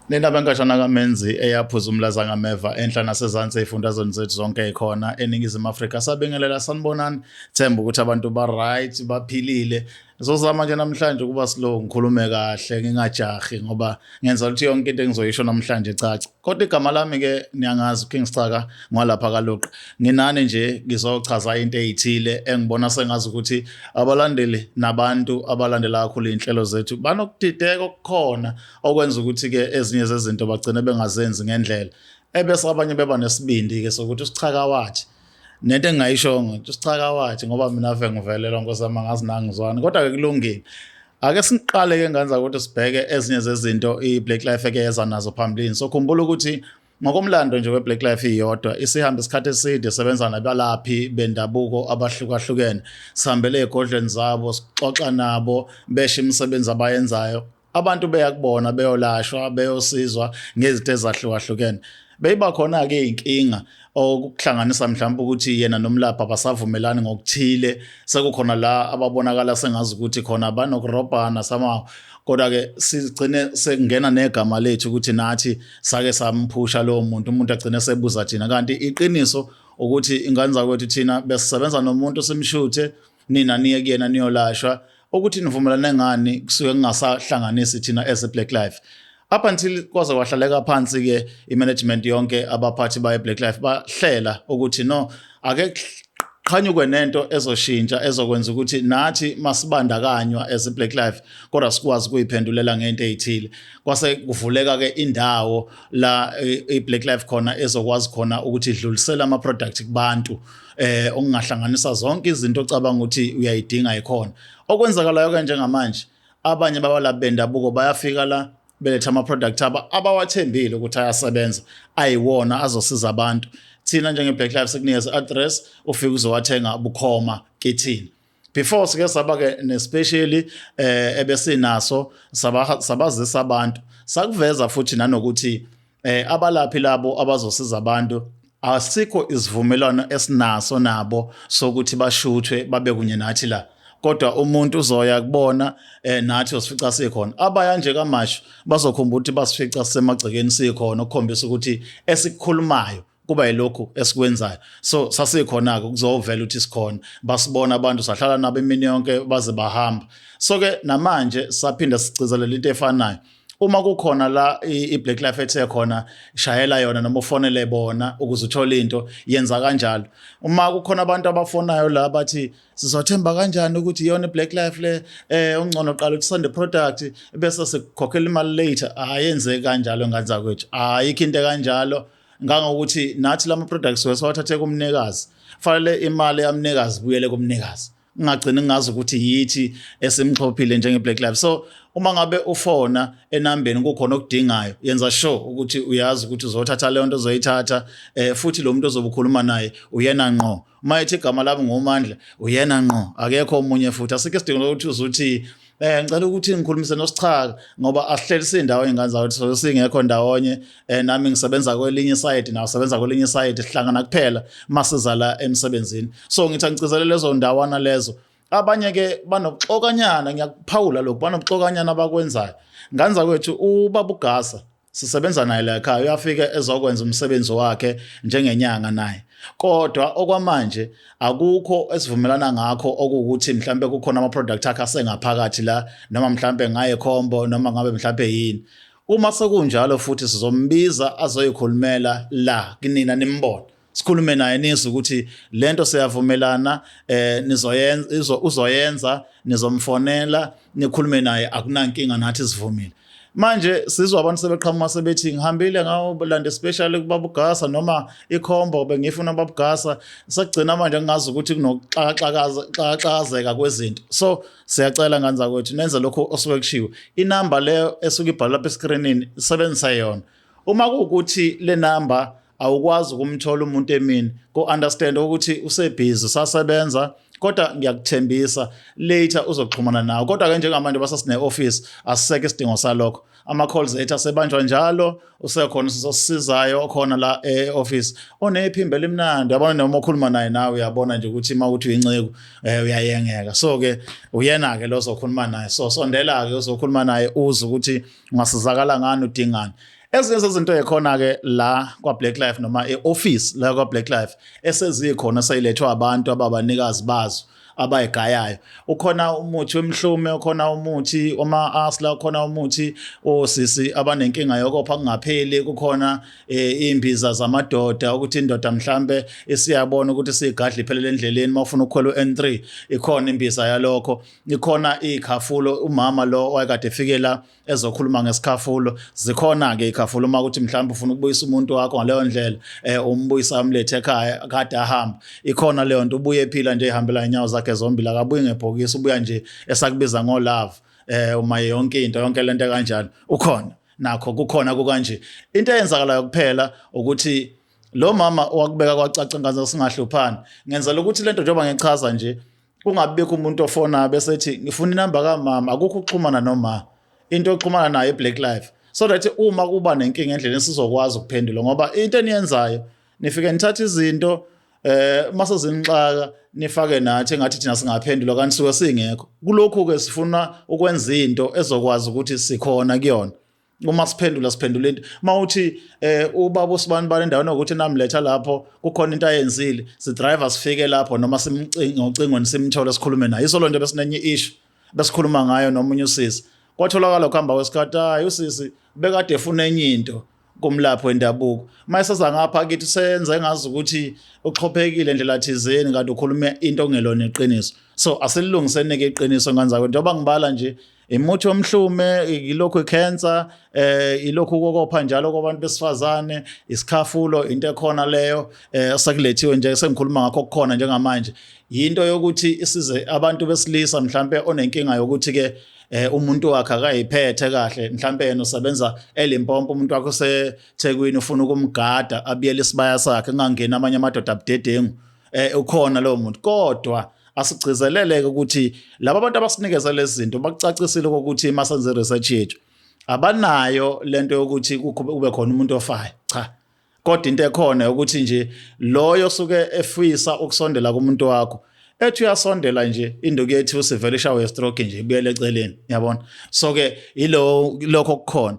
Nina benkashana kaMenzi eyaphuza umlaza ngameva enhla nasezansi ey'fundazweni zethu zonke ey'khona eNingizimu Afrika. Sabingelela, sanibonani, themba ukuthi abantu ba-right, baphilile. Ngizozama nje namhlanje ukuba slow, ngikhulume kahle, ngingajahi ngoba ngenza ukuthi yonke into engizoyisho namhlanje icace. Kodwa igama lami-ke niyangazi, King Schaka ngwalapha kaLuqa. Nginani nje ngizochaza into eyithile engibona sengazi ukuthi abalandeli nabantu abalandela kakhulu iy'nhlelo zethu banokudideka okukhona okwenza ukuthi-ke ezinye zezinto bagcine bengazenzi ngendlela, ebese abanye beba nesibindi-ke sokuthi uSichaka wathi nento engingayishongo nje uSichaka wathi, ngoba mina ave ngivelelwa nkosi yami, angazi nangizwani, kodwa-ke kulungile. Ake siqale-ke ngenza ukuthi sibheke ezinye zezinto i-Black Life eke yeza nazo phambilini. So khumbula ukuthi ngokomlando nje we-Black Life iyodwa isihambe isikhathi eside sebenza nabalaphi bendabuko abahlukahlukene, sihambele ey'godlweni zabo, sixoxa nabo, besho imisebenzi abayenzayo, abantu beyakubona beyolashwa, beyosizwa ngezinto ezahlukahlukene. Beyiba khona-ke iy'nkinga okuhlanganisa mhlawumbe ukuthi yena nomlaphi abasavumelani ngokuthile, sekukhona la ababonakala sengazi ukuthi khona banokurobhana somehow, kodwa-ke sigcine sekungena negama lethu ukuthi nathi sake samphusha lowo muntu, umuntu agcine sebuza thina, kanti iqiniso ukuthi ingane zakwethu thina besisebenza nomuntu simshuthe, nina niye kuyena niyolashwa, ukuthi nivumelane ngani kusuke kungasahlanganisi thina as a Black Life. Up until kwaze kwahlaleka phansi-ke i-management yonke, abaphathi baye Black Life bahlela ukuthi no, ake qhanyukwe nento ezoshintsha ezokwenza ukuthi nathi masibandakanywa as a Black Life kodwa sikwazi ukuyiphendulela ngento ezithile. Kwase kuvuleka ke indawo la i-Black Life khona ezokwazi khona ukuthi idlulisele ama product kubantu, okungahlanganisa zonke izinto ocabanga ukuthi uyayidinga ikhona. Okwenzakalayo ke njengamanje, abanye babalaphi bendabuko bayafika la beletha ama-product abo abawathembile ukuthi ayasebenza, ayiwona azosiza abantu. Thina njenge-Black Life sikunikeza i-address, ufike uzowathenga bukhoma kithina. Before sike saba-ke ne-specially ebesinaso, sabazisa abantu, sakuveza futhi nanokuthi abalaphi labo abazosiza abantu asikho isivumelwano esinaso nabo sokuthi bashuthwe babe kunye nathi la, kodwa umuntu uzoya kubona nathi usifica sikhona. Abaya nje kaMashu bazokhumbula ukuthi basifica sisemagcekeni sikhona, ukukhombisa ukuthi esikukhulumayo kuba yilokhu esikwenzayo. So sasikhona-ke kuzovela ukuthi sikhona, basibona abantu, sahlala nabo imini yonke baze bahamba. So-ke namanje saphinda sigcizelela into efanayo, uma kukhona la i-Black Life ethe khona shayela yona noma ufonele bona ukuze uthole into, yenza kanjalo. Uma kukhona abantu abafonayo la bathi sizothemba kanjani ukuthi iyona i-Black Life le, ungcono qala uthi send product bese sikukhokhela imali later, ayenzeki kanjalo ngane zakwethu, ayikho into kanjalo. Ngangokuthi nathi lama products wesiwathathe kumnikazi, fanele imali yamnikazi ibuyele kumnikazi, ngingagcini ngazi ukuthi yithi esimxhophile njenge-Black Life. So uma ngabe ufona enambeni kukhona okudingayo, yenza sure ukuthi uyazi ukuthi uzothatha leyo nto ozoyithatha, futhi lo muntu ozobe ukhuluma naye uyena ngqo. Uma ethi igama lami nguMandla, uyena ngqo, akekho omunye futhi. Asikho isidingo sokuthi uzuthi ngicela ukuthi ngikhulumise noSichaka, ngoba asihlelisi indawo ingane zakwethu, so singekho ndawonye, nami ngisebenza kwelinye side, nawe usebenza kwelinye side, sihlangana kuphela masiza la emsebenzini. So ngithi angigcizelele lezo ndawana lezo. Abanye ke banokuxokanyana, ngiyakuphawula lokhu, banokuxokanyana abakwenzayo ngane zakwethu. Ubaba uGasa sisebenza naye la ekhaya, uyafika ezokwenza umsebenzi wakhe njengenyanga naye, kodwa okwamanje akukho esivumelana ngakho okuwukuthi mhlambe kukhona ama-product akhe asengaphakathi la, noma mhlambe ngaye combo, noma ngabe mhlambe yini. Uma sekunjalo futhi sizombiza azoyikhulumela la kinina, nimbone, sikhulume naye, nizwe ukuthi lento siyavumelana, nizoyenza, uzoyenza, nizomfonela nikhulume naye, akunankinga, nathi sivumile. Manje sizwa abantu sebeqhamuka sebethi ngihambile ngawulanda special kubaba uGasa noma ikhombo bengifuna baba uGasa, sekugcina manje ngingazi ukuthi kunokuxakaxakazeka kwezinto. So siyacela ngane zakwethu nenze lokho osuke kushiwo. Inamba leyo esuke ibhalwe lapha escreenini, sebenzisa yona. Uma kuwukuthi le namba awukwazi ukumthola umuntu emini, ku-understand ukuthi usebhizi, usasebenza, kodwa ngiyakuthembisa later uzoxhumana nawe. Kodwa-ke njengamanje basasine-office, asiseke isidingo salokho, ama-calls ethu asebanjwa njalo, usekhona usosizayo okhona la e-office onephimbo elimnandi, yabona, noma ukhuluma naye nawe uyabona nje ukuthi uma uthi uyinceku uyayengeka. So-ke uyena-ke lo ozokhuluma naye, so sondela-ke uzokhuluma naye, uze ukuthi ungasizakala ngani, udingani. Ezinye zezinto ekhona ke la kwa Black Life noma e-office la kwa Black Life esezikhona seyilethwa abantu ababanikazi bazo abayigayayo, ukhona umuthi wemhlume, ukhona umuthi oma-asla, ukhona umuthi osisi abanenkinga yokopha kungapheli, kukhona imbiza zamadoda ukuthi indoda mhlambe isiyabona ukuthi siyigadla iphelele endleleni, mawufuna ukukhwela u-N3 ikhona imbiza yalokho, ikhona ikhafulo, umama lo owayekade efike la ezokhuluma ngesikhafulo, zikhona-ke ikhafulo uma ukuthi mhlawumbe ufuna ukubuyisa umuntu wakho ngaleyo ndlela, umbuyisa umlethe ekhaya kade ahamba, ikhona leyo nto, ubuye ephila nje ehambela inyawo zakhe zombili, akabuyi ngebhokisi, ubuya nje esakubiza ngo-love, uma yonke into yonke lento kanjalo, ukhona nakho kukhona kukanje. Into eyenzakalayo kuphela ukuthi lo mama owakubeka kwacaca ngaze singahluphani, ngenzela ukuthi lento njengoba ngichaza nje kungabikho umuntu ofona bese ethi ngifuna inamba kamama, akukho ukuxhumana noma into oxhumana nayo eBlack Life, so that uma kuba nenkinga endleleni sizokwazi ukuphendula, ngoba into eniyenzayo nifike nithatha izinto mase zinixaka nifake nathi engathi thina singaphendula kanti suke singekho. Kulokhu ke sifuna ukwenza into ezokwazi ukuthi sikhona kuyona, uma siphendula siphendula into mawuthi ubaba usibani bani endaweni ukuthi namletha lapho kukhona into ayenzile, si driver sifike lapho noma simcinge ngocingweni simthole sikhulume naye. Isolo nto besinenye issue besikhuluma ngayo nomunye usisi, kwatholakala ukuhamba kwesikhathi hayi usisi bekade efuna enye into kumlaphi wendabuko, mayeseza ngapha kithi senze engazi ukuthi uxhophekile ndlela thizeni kanti ukhuluma into ongelona iqiniso. So asilungiseni ke iqiniso nganzako, njengoba ngibala nje imuthi womhlume, ilokhu icancer, ilokhu kokopha njalo kwabantu besifazane, isikhafulo into ekhona leyo sekulethiwe nje sengikhuluma ngakho kukhona njengamanje, into yokuthi isize abantu besilisa mhlambe onenkinga yokuthi ke umuntu wakhe akayiphethe kahle, mhlambe yena usebenza eLimpopo, umuntu wakhe useThekwini, ufuna ukumgada abiyele isibaya sakhe kungangeni amanye amadoda abudedengu, ukhona lowo muntu. Kodwa asigcizeleleke ukuthi laba bantu abasinikeza lezi zinto bakucacisile ukuthi masenze research yethu abanayo lento yokuthi kube khona umuntu ofayo, cha, kodwa into ekhona ukuthi nje loyo suke efisa ukusondela kumuntu wakho, ethi uyasondela nje induku yethu usivele ishawe stroke nje ibuyele eceleni, yabona. So ke ilo lokho kukhona,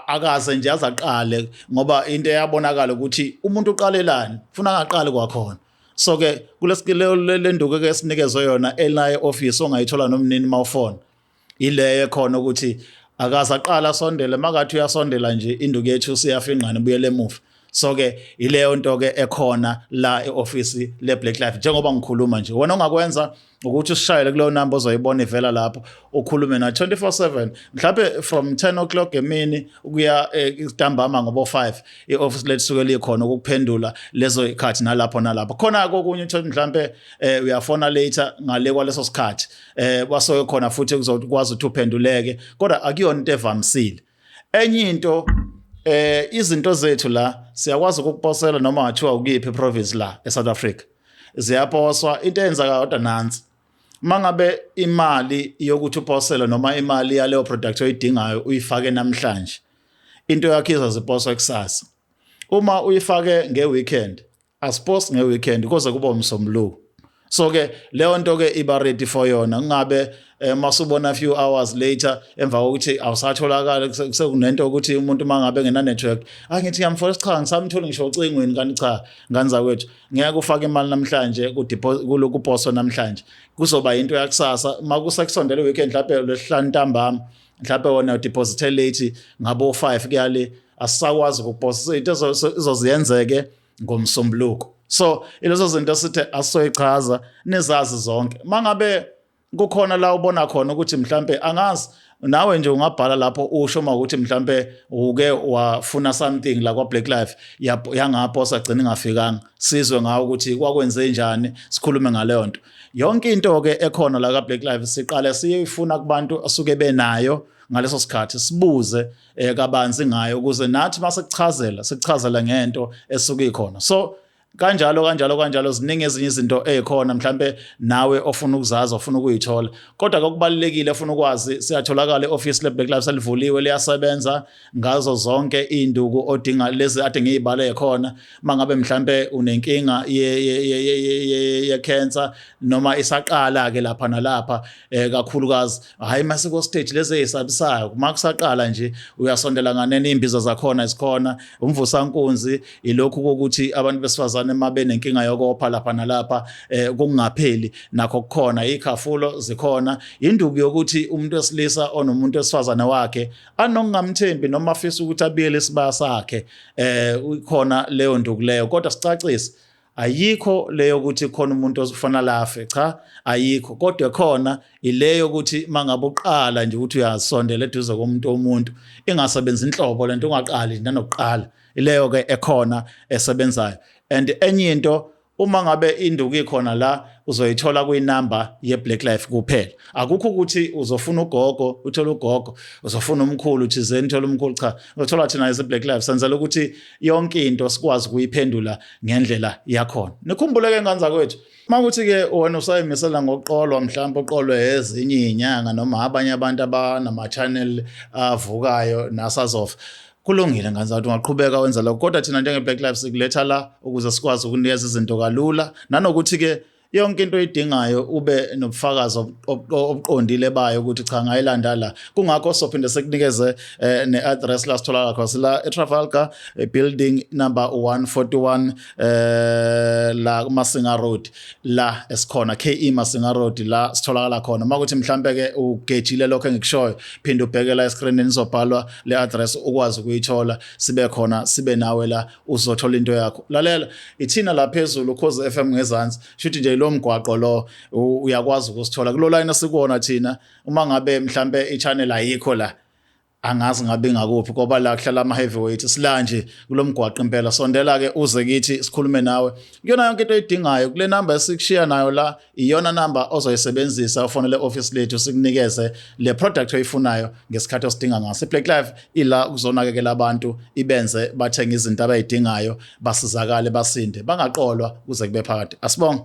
akaze nje azaqale ngoba into eyabonakala ukuthi umuntu uqalelani ufuna angaqali kwakhona. So ke kulesikile le nduku ke esinikezwe yona elaye office ongayithola nomnini mawufona, ileyo ekhona ukuthi akaze aqala asondele, makathi uyasondela nje induku yethu siyafingqana ibuyele emuva. So ke ileyo nto ke ekhona la eoffice le Black Life njengoba ngikhuluma nje. Wena ongakwenza ukuthi usishayele kuleyo number ozoyibona ivela lapho, ukhulume na 24/7, mhlawumbe from 10 o'clock emini ukuya ntambama ngobo 5, ioffice lethu suke likhona ukuphendula lezo ikhathi nalapho nalapho. Khona kokunye uthole mhlawumbe uyafona later ngale kwaleso sikhathi, basoke khona futhi kuzokwazi ukuthi uphenduleke, kodwa akuyona into evamisile. Enye into, izinto zethu la siyakwazi ukukuposela noma ngathiwa ukuyiphi province la eSouth Africa, ziyaposwa. Into eyenzeka kodwa nansi, mangabe imali yokuthi uposele noma imali yaleyo product oyidingayo uyifake namhlanje, into yakho izoziposwa kusasa. Uma uyifake ngeweekend, asipost ngeweekend kuze kube umsombuluko. So ke leyo nto ke iba ready for yona, kungabe masubona few hours later emva kokuthi awusatholakala, sekunento ukuthi umuntu mangabe ngena network angithi ngiyamfola, cha ngisamthola ngisho ocingweni, kanti cha ngani zakwethu, ngeke ufake imali namhlanje ku deposit kulokhu poso namhlanje, kuzoba into yakusasa makusekusondele weekend, mhlawumbe lesihlanu ntambama, mhlawumbe wona udeposite late ngabo 5 kuyale, asisakwazi ukuposa into izoziyenzeke ngomsombuluko. So ilezo zinto sithi asoyichaza nizazi zonke. Mangabe kukhona la ubona khona ukuthi mhlambe angazi, nawe nje ungabhala lapho usho uma ukuthi mhlambe uke wafuna something la kwa Black Life yangapho sagcina ingafikanga, sizwe ngawo ukuthi kwakwenze njani, sikhulume ngaleyo nto. Yonke into ke ekhona la ka Black Life siqale siyifuna kubantu asuke benayo ngaleso sikhathi, sibuze kabanzi ngayo ukuze nathi masekuchazela sikuchazela ngento esuke ikhona. So Kanjalo kanjalo kanjalo, ziningi ezinye izinto ezikhona mhlambe nawe ofuna ukuzazi, ofuna ukuyithola. Kodwa kokubalulekile ofuna ukwazi, siyatholakala e-office le-Black Life, selivuliwe, liyasebenza ngazo zonke iy'nduku odinga lezi ade ngiyibale khona. Mangabe mhlambe unenkinga ye-cancer noma isaqala ke lapha nalapha, kakhulukazi hayi masiko stage lezi ezisabisayo, uma kusaqala nje uyasondela nganene, imbiza zakhona zikhona. Umvusankunzi ilokhu kokuthi abantu besifazane uma benenkinga yokopha lapha nalapha, kungapheli, nakho kukhona, ikhafulo zikhona. Induku yokuthi umuntu wesilisa onomuntu wesifazane wakhe anokungamthembi noma afisa ukuthi abiyele isibaya sakhe, ikhona leyo nduku leyo. Kodwa sicacise, ayikho leyo ukuthi khona umuntu ofanele afe, cha, ayikho. Kodwa khona ileyo ukuthi mangabe uqala nje ukuthi uyasondela eduze komuntu, omuntu ingasebenzi inhlobo lento, ungaqali nanokuqala, ileyo ke ekhona esebenzayo. And enye into, uma ngabe induku ikhona la, uzoyithola kwinamba ye-Black Life kuphela. Akukho ukuthi uzofuna ugogo uthole ugogo, uzofuna umkhulu thizeni uthole umkhulu, cha, uzothola thina as Black Life. Senzela ukuthi yonke into sikwazi ukuyiphendula ngendlela yakhona. Nikhumbule-ke ngane zakwethu, makuthi-ke wena usayimisela ngokuqolwa, mhlawumbe uqolwe ezinye iy'nyanga noma abanye abantu abanama-channel avukayo nasazofa, kulungile ngane zakwethu, ungaqhubeka wenza lokho. Kodwa thina njenge-Black Life sikuletha la ukuze sikwazi ukunikeza izinto kalula, nanokuthi-ke yonke into oyidingayo ube nobufakazi obuqondile bayo ukuthi cha, ngayilanda la. Kungakho sophinde sikunikeze ne-address la sitholakala khona. Sila eTrafalgar, building number 141, la kuMasinga Road, la esikhona KE Masinga Road, la sitholakala khona. Makuthi mhlambe ke ugejile lokho engikushoyo, phinde ubheke la escreenini, izobhalwa le address ukwazi ukuyithola. Sibe khona, sibe nawe la, uzothola into yakho. Lalela, ithina la phezulu, Ukhozi FM ngezansi, shuthi nje lo mgwaqo lo uyakwazi ukusithola kulo line esikuwona thina. Uma ngabe mhlambe i-channel ayikho la, angazi ngabe ngakuphi, ngoba la kuhlala ama heavyweight. Sila nje kulomgwaqo impela. Sondela ke uze kithi, sikhulume nawe kuyona yonke into oyidingayo. Kule number esikushiya nayo la, iyona number ozoyisebenzisa ufonele office lethu, sikunikeze le product oyifunayo ngesikhathi osidinga ngaso. Black Life ila ukuzonakekela abantu, ibenze bathenge izinto abayidingayo, basizakale, basinde, bangaqolwa kuze kube phakade. Asibonge.